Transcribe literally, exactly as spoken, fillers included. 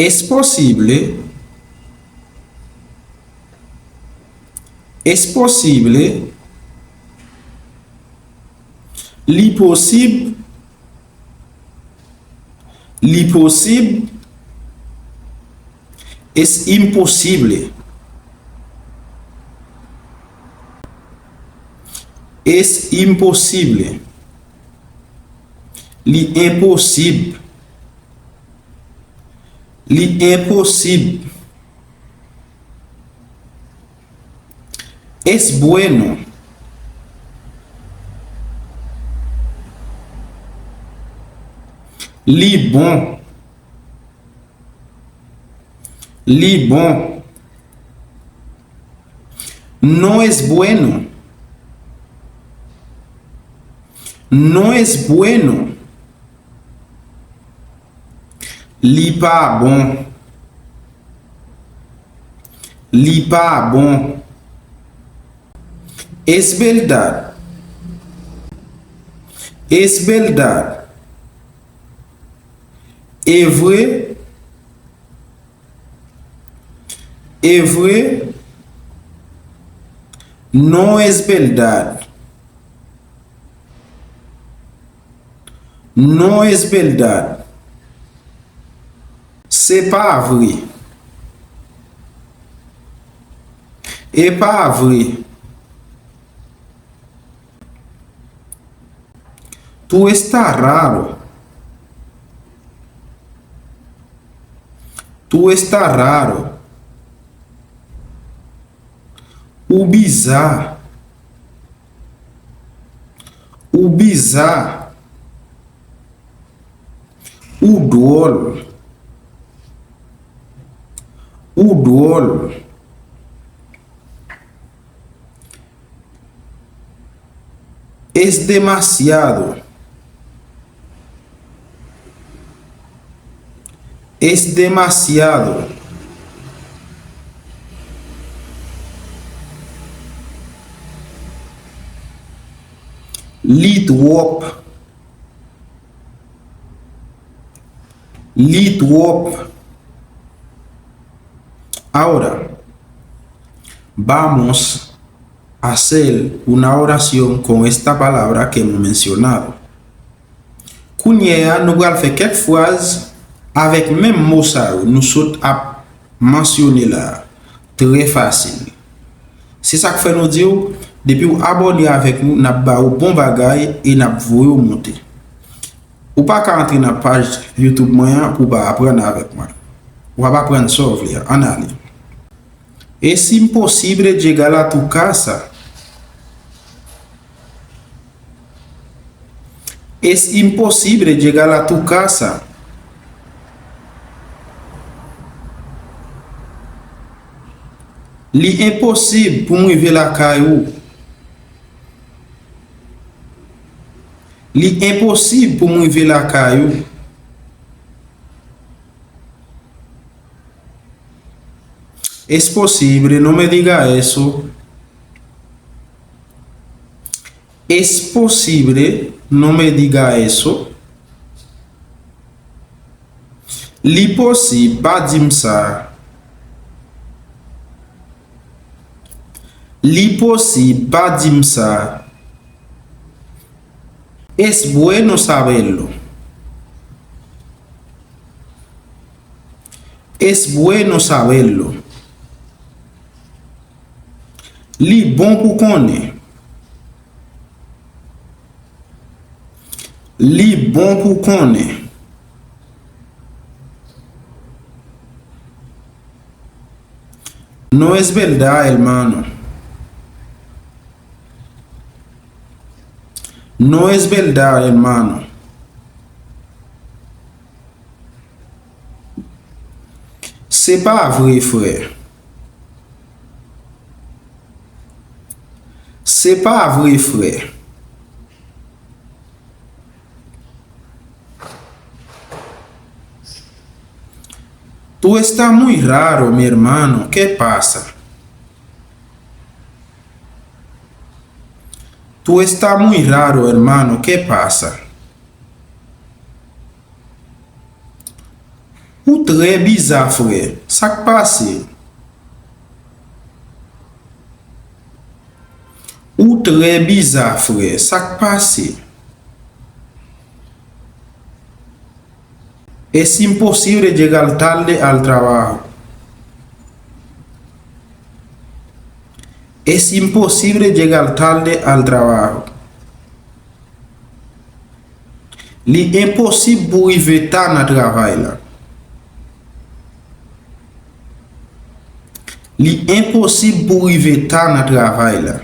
Es posible? Es posible? Li posib? Li posib? Es imposible? Es imposible? Li enposib. Li enposib. Es bueno? Li bon. Li bon. No es bueno. No es bueno. Li pa bon. Li pa bon. Es verdad. Es verdad. E vre? E vre? No es verdad. No es verdad. Se pa vre. E pa vre. Tú está raro. Tú está raro. Ou biza. Ou biza. Ou dwòl. Ou dwòl. Es demasiado. Es demasiado. Li twòp. Li twòp. Ahora, vamos a hacer una oración con esta palabra que hemos mencionado. Kounye a, nou pral fè kèk fraz avèk menm mo sa yo nou sot ap mansyone la a. Trè fasil. Se sa k fè nou di w, depi w abòne avèk nou, n ap ba ou bon bagay e n ap voye w monte. Ou pa ka antre nan paj YouTube mwen an pou w pa aprann avèk mwen. W ap aprann sa w vle a. Ann ale. Es imposible llegar a tu casa. Es imposible llegar a tu casa. Li enposib pou m rive lakay ou. Li enposib pou m rive lakay ou. Es posible, no me diga eso. Es posible, no me diga eso. Li posib, pa di m sa. Li posib, pa di m sa. Es bueno saberlo. Es bueno saberlo. Li bon pou konnen. Li bon pou konnen. No es verdad, hermano. No es verdad, hermano. Se pa vre, frè. Se pa vre, frè. Tú estás muy raro, mi hermano. ¿Qué pasa? Tú estás muy raro, hermano. ¿Qué pasa? Ou trè biza, frè. Sa k pase? Ou trè biza, frè. Sa k pase? Es imposible llegar tarde al trabajo. Es imposible llegar tarde al trabajo. Li enposib pou rive ta nan travay la. Li enposib pou rive ta nan travay la.